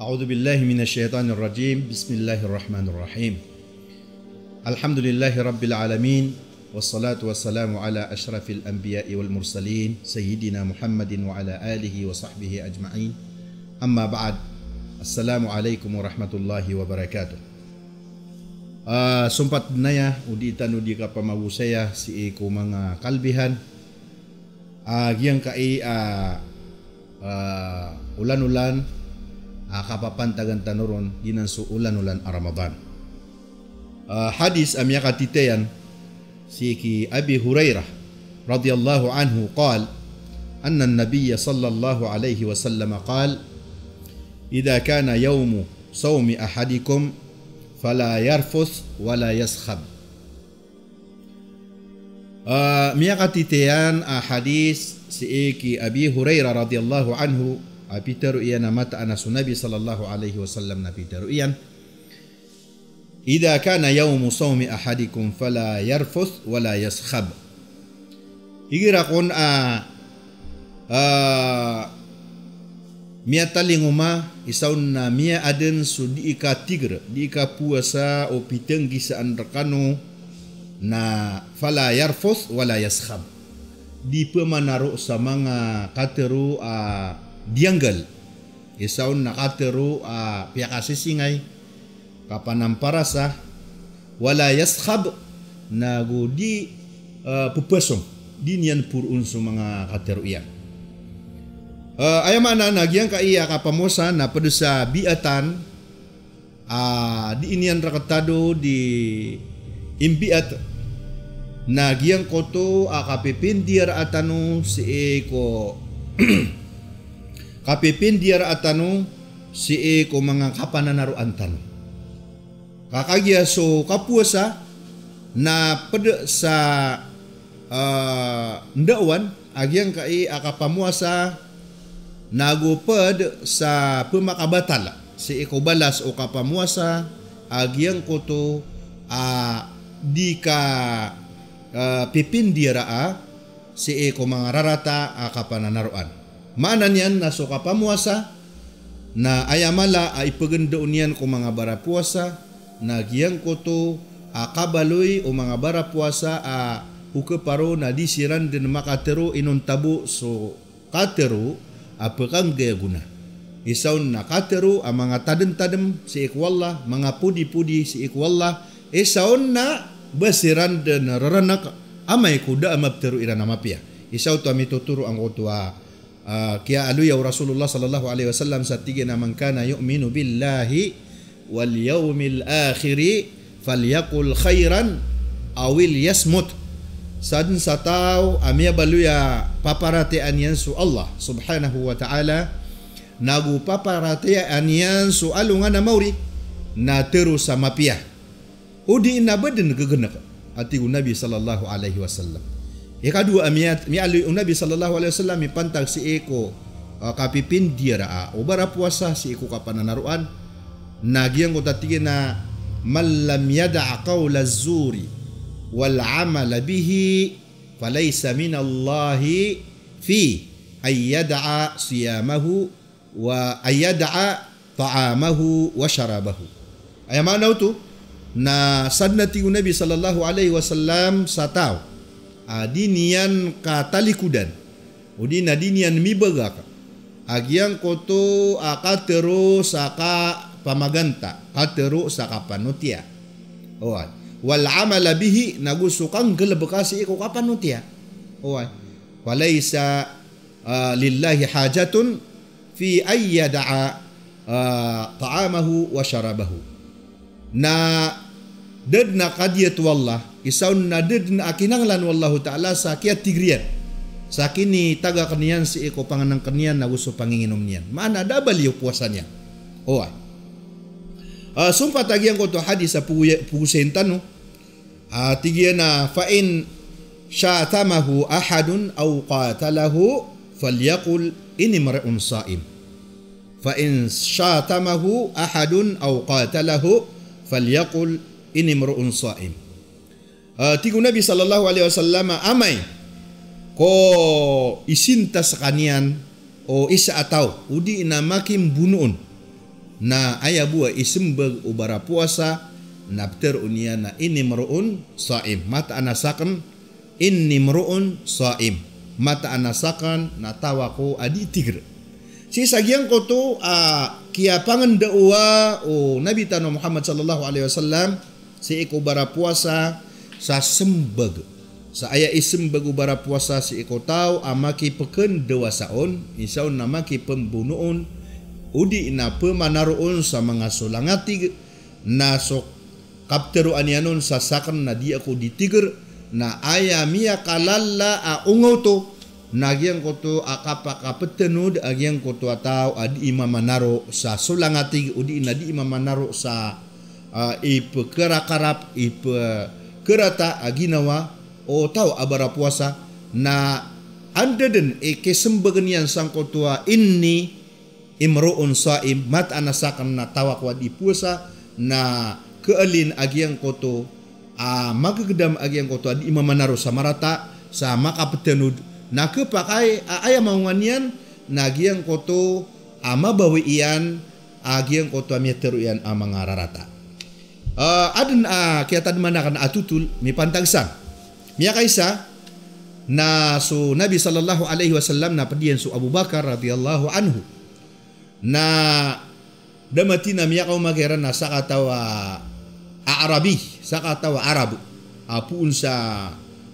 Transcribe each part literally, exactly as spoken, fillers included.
أعوذ بالله من الشيطان الرجيم. بسم الله الرحمن الرحيم. الحمد لله رب العالمين. والصلاة والسلام على أشرف الأنبياء والمرسلين سيدنا محمد وعلى آله وصحبه أجمعين. أما بعد. السلام عليكم ورحمة الله وبركاته. Ah, sompat den aya, o di tano di kapamagosaya sii ko manga kalbihan a giyangkai a, ah, olan-olan a kapapantagan tano ron, giyanan so olan-olan a Ramadan. Ah, hadis a miyakatitayan sii ki Abi Hurairah radhiyallahu anhu qal, anna an-nabiyya sallallahu alaihi wasallam qal, "Idha kana yawmu sawmi ahadikum fala yarfuth wala yaskhab." Ah, miyakatitayan a hadis sii ki Abi Hurairah radhiyallahu anhu, a pitaro iyan a mataan a so Nabi sallallahu alaihi wasallam na pitaro iyan, "Idha kana yawmu sawmi ahadikum fala yarfuth wala yaskhab." Igira kon a, ah, miyatalingoma, isa on na miyaaden so dii katigr, dii kapowasa o pitenggisaan rekano, na fala yarfuth wala yaskhab. Di pemanaro sa manga katero a diyanggal. Isa on na katero a piyakasisingay, kapanamparasa, wala yaskhab, na go di, eh, pepasong, di niyan poroon so manga katero iyan. Eh, aya maana na giyangkai a kapamowasa na ped sa biatan, ah, di niyan reketado di imbiat, na giyangkoto a kapipindiyaraa tano sii ko kapipindiyaraa tano sii ko manga kapananaroan tano. Ka kagiya so kapowasa na ped sa, ah, ndaowan a giyangkai a kapamowasa, na go ped sa pemakabatal sii ko balas o kapamowasa a giyangkoto a di ka, ah, pipindiyaraa sii ko manga rarata a kapananaroan. Maana niyan na so kapamowasa na aya mala a ipegendao niyan ko manga barapowasa, na giyangkoto a kabaloy o manga barapowasa a okaparo na di siran den makatero inonta bo so katero a pekanggay a gona. Isa on na katero a manga tademtadem sii ko Allah, manga podipodi sii ko Allah, isa on na ba siran den rerenek amay ko da a mapetero iran a mapiya. Isa oto a mitotoro angkoto a, ah, kiyaaloya o Rasulullah sallallahu alaihi wasallam sa tig iyan a, "Man kana yu'minu billahi wal yawmil akhiri falyaqul khairan aw liyasmut." Sa den sa taw a miyabaloy a paparatiyayaan iyan so Allah subhanahu wa ta'ala, na go paparatiyayaan iyan so alongan a maori, na tero sa mapiya. O di na ba den gegenek, a tig o Nabi sallallahu alaihi wasallam. Ikadowa a miya-, miyaaloy o Nabi sallallahu alaihi wasallam mipantag sii ko, ah, kapipindiyaraa o barapowasa sii ko kapananaroan, na giyangkoto a tig iyan a, "Man lam yada' qawla zuri wal amala bihi, falaysa minallahi fi an yada'a siyamahu wa an yada'a ta'amahu wa sharabahu." Aya maana oto na sa den a tig o Nabi sallallahu alaihi wasallam sa taw a di niyan katalikodan, o di na di niyan mibagak a giyangkoto a katero sa kapamaganta, katero sa kapanotiya. Oway. Wal amala bihi, na go so kanggalebeka sii ko kapanotiya. Oway. Falaysa, ah, lillahi hajatun fi an yada'a, ah, ta'amahu wa sharabahu. Na da den a kadiyat o Allah, isa on na da den a kinanglan o Allahu Ta'ala sa kiyatigr iyan, sa kinitagaken iyan sii ko pangenengken iyan ago so panginginom niyan. Maana da a bali o powasa niyan. Oway. Ah, sompat a giyangkoto a hadis a pogoya-, pogosayin tano, ah, tig iyan a, "Fa in shatamahu ahadun aw qatalahu falyaqul inni mri'un sha'im." "Fa in shatamahu ahadun aw qatalahu falyaqul inni mri'un sha'im." Ah, tig o Nabi sallallahu alaihi wasallam, amay ko isinta sekaniyan o isa a taw, o di na makimbonoon, Na aya bo a isembag o barapowasa na ptharoon iyan a inni imru'un sa'im. Mataan a sakn, inni imru'un sa'im. Mataan a sakn na taw ako a dii tigr. Sii sa giyangkoto a kiyapangndaowa o Nabi tano a Muhammad sallallahu alaihi wasallam sii ko barapowasa sa sembag. Sa aya isembag o barapowasa sii ko taw a makipkndawasa on, isa on na makipmbono on, odi na pmanaro on sa manga solangatig, na so kaptharoan iyan on sa sakn na dii ako dii tigr, na aya miyakalala a onga oto, na giyangkoto a kapakapthanod a giyangkoto a taw a dii mamanaro sa solangatig, odi na dii mamanaro sa, ah, ipkharakarap, ipkharata a ginawa o taw a barapowasa, na anda dn i kisembagn iyan sangkoto a inni imru'un sa'im, mataan a sakn na taw ako a dii powasa, na kaalin a giyangkoto a magagdam a giyangkoto a dii mamanaro sa marata, sa makapthanog, na khapakay a aya maonga niyan na giyangkoto a mabawi iyan a giyangkoto a miyatharo iyan a manga rarata. Ah, adn a kiyatadman akn a totol, mipantag san. Miyakaisa, na so Nabi sallallahu alaihi wasallam na pd iyan so Abu Bakar radhiyallahu anhu. Na da matina miyakaoma kiran na sakataw a Arabi, sakataw a Arab a poon sa,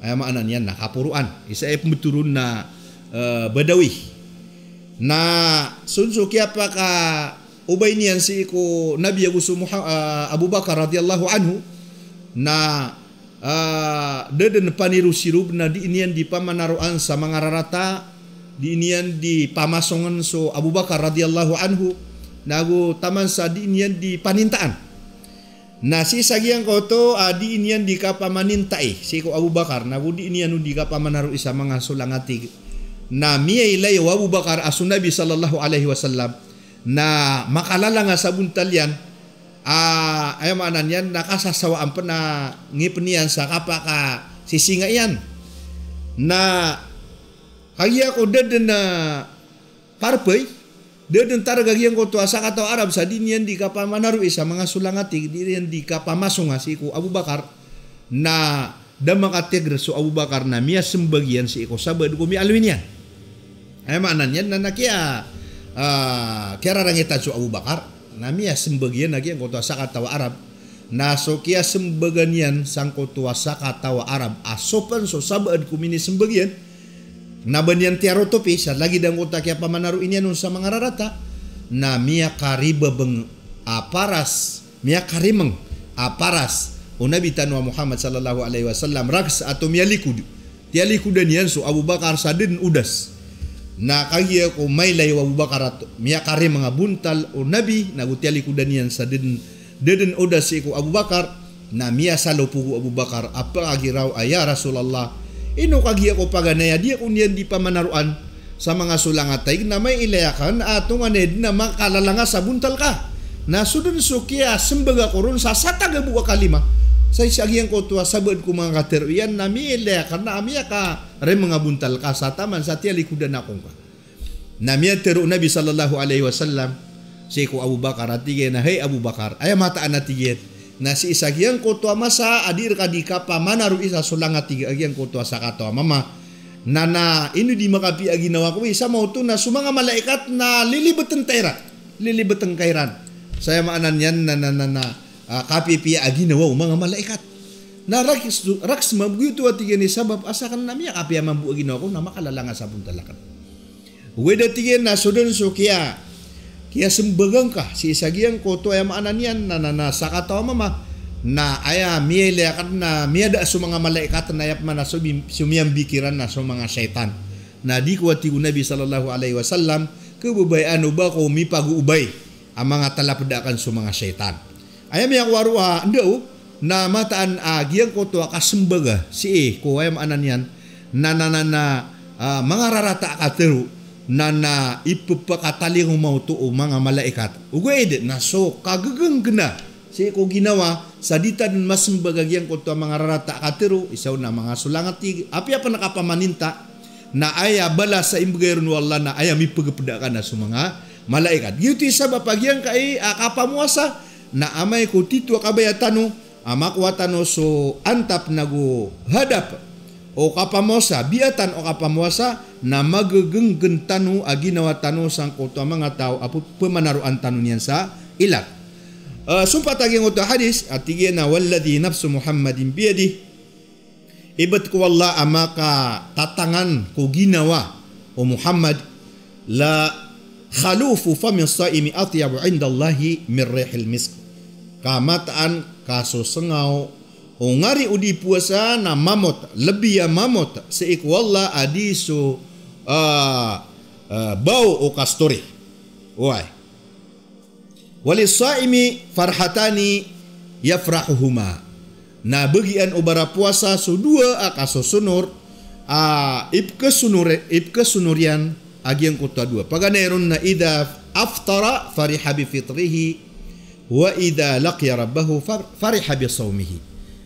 aya maana niyan na kaporoan. Isa i pmbthoron na, eh, Badawi. Na so, so kiyapakaobay niyan sii ko Nabi ago so Muha-, eh, Abu Bakar radhiyallahu anhu, na ah, da dn panirosirobn a dii niyan di pamanaroan sa manga rarata, dii niyan di pamasongn so Abu Bakar radhiyallahu anhu, na go taman sa dii niyan di panintaan. Na sii sa giyangkoto a dii niyan di kapamanintai sii ko Abu Bakar, na go dii niyan on di kapamanaroi sa manga solangatig. Na miyailay o Abu Bakar a so Nabi sallallahu alaihi wasallam na makalalanga sa bontal iyan, ah, aya maana niyan na kasasawaan pn a ngipn iyan sa kapakasisinga iyan. Na kagiya ko da dn a parpay, da dn targa giyangkoto a sakataw a Arab sa dii niyan di kapamanaroi sa manga solangatig, dii niyan di kapamasonga sii ko Abu Bakar, na da makatigr so Abu Bakar na miyasmbag iyan sii ko sabaad ko miyaaloy niyan. Aya maana niyan na, na kiya, ah, kiyararangitan so Abu Bakar, na miyasmbag iyan a giyangkoto a sakataw a Arab. Na so kiyasmbagan iyan sangkoto a sakataw a Arab a so pn so sabaad ko minismbag iyan, na ba niyan tiyarotopi sa lagid angkoto a kiyapamanaroi niyan on sa manga rarata, na miyakaribabng a paras, miyakarimng a paras o Nabi tano a Muhammad sallallahu alaihi wasallam, rakhs ato miyalikod. Tiyalikodan iyan so Abu Bakar sa da dn odas. Na kagiya ko mailay o Abu Bakar a miyakarimng a bontal o Nabi, na go tiyalikodan iyan sa da dn, da dn odas sii ko Abu Bakar, na miyasalopog o Abu Bakar a pagiraw a, "Ya Rasulullah, ino kagiya ko paganay a di ako niyan di pamanaroan sa manga solangatig, na mailay akn a tonganay dn a makalalanga sa bontal ka. Na so dn so kiyasmbag ako ron sa satagabo a kalima. Sa isa giyangkoto a sabaad ko manga katharo iyan na miilay akn a miyakarimng a bontal ka sa taman sa tiyalikodan ako ngka." Na miyatharo o Nabi sallallahu alaihi wasallam sii ko Abu Bakar a tig iyan a, "Hay Abu Bakar, aya mataan a tig iyan na sii sa giyangkoto a masa a di rka di kapamanaroi sa solangatig a giyangkoto a sakataw a mama, na, na ino di makapiya a ginawa ko, isa maoto na so manga malaikat na lilibtn ta iran, lilibtn ka iran." Sa aya maana niyan na, na, na, na, ah, kapipiya a ginawa o manga malaikat. Na rakhs, rakhs mambo giyoto a tig iyan i sabap a sakn na miyakapiya mambo a ginawa ko na makalalanga sa bontal akn. Ogaid a tig iyan na so dn so kiya, kiyasmbagan ka sii sa giyangkoto, aya maana niyan na, na, na sakataw a mama, na aya miyailay akn na miyada so manga malaikat na aya pman a so bi-, so miyambiki ran na so manga shaytan. Na di ko, a tig o Nabi sallallahu alaihi wasallam, khababayaan o ba ko mipagoobay a manga talapd akn so manga shaytan. Aya miyakowa roo a ndao na mataan a giyangkoto a kasmbaga sii ko, aya maana niyan na, na, na, na, ah, manga rarata a katharo na, na ipphakatalingoma oto o manga malaikat. Ogaid na so kaggnggna sii ko ginawa sa di ta dn masmbag a giyangkoto a manga rarata a katharo, isa on na manga solangatig, apiya pn a kapamaninta, na aya balas a imbgay ron o Allah na aya mipgpda ka na so manga malaikat. Giyoto i sabap a giyangkai a kapamowasa na amay ko tito a kabaya tano a makowa tano so antap nago hadap o kapamowasa, biyatan o kapamowasa, na magegenggen tano a ginawa tano sangkoto a manga taw a pe-, pemanaroan tano niyan sa ilat. Eh, sompat a giyangkoto a hadis, a tig iyan a, "Walladhi nafsu Muhammadin biyadih." Ibt ko Allah a makatatangan ko ginawa o Muhammad, "La khalufu fami saimi atyabu indallahi min rihil misk." Ka mataan ka so sengaw o ngari o di powasa na mamot, lebi a mamot sii ko Allah a di so, ah, ah, baw o kastori. Oway. "Walis saimi farhatani yafrahuhuma." Na bagian o barapowasa so dowa a kasosonor, a ipkesonor, ipkesonor iyan a giyangkoto a dowa. Paganay ron na idha aftara fariha bi fitrihi, wa idha laqiya rabbahu far-, fariha bi sawmihi.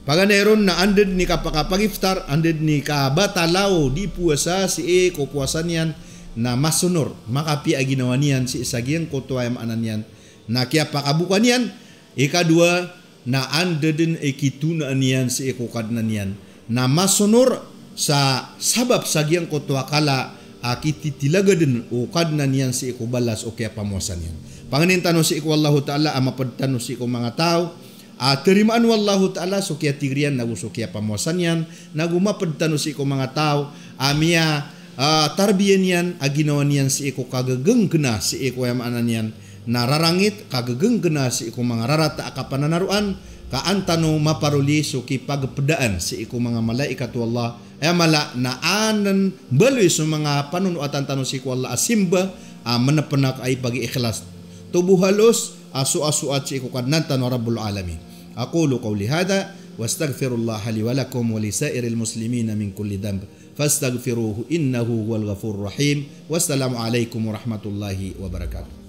Paganay ron na anda den i kapakapagiftar, anda den i kabatala o di powasa sii ko powasa niyan, na masonor, makapiya a ginawa niyan sii sa giyangkoto a aya maana niyan na kiyapakaboka niyan. Ikadowa, na anda den i kitonaan iyan sii ko Kadnan iyan na masonor sa sabap sa giyangkoto a kala a kititilaga den o Kadnan iyan sii ko balas o kiyapamowasa niyan. Pangenin tano sii ko Allahu Ta'ala a maped tano sii ko manga taw a tarimaan o Allahu Ta'ala so kiyatigr iyan nago so kiyapamowasa niyan, nago maped tano sii ko manga taw a miya, ah, tarbiya niyan a ginawa niyan sii ko kagegenggena sii ko aya maana niyan na rarangit, kagegenggena sii ko manga rarata a kapananaroan, ka an tano maparoli so kipagpedaan sii ko manga malaikat o Allah, aya mala na anen baloy so manga panonoatan tano sii ko Allah a simba a menepenak a ipagiikhlas. Tobo halos a soasoat sii ko Kadnan tano a Rabbul Alamin. Aqulu qawli hadha, wastaghfirullaha li wa lakum wa li sairil muslimina min kulli dhanb. Fastaghfiruhu innahu huwal ghafurur rahim. Wassalamu alaikum warahmatullahi wabarakatuh.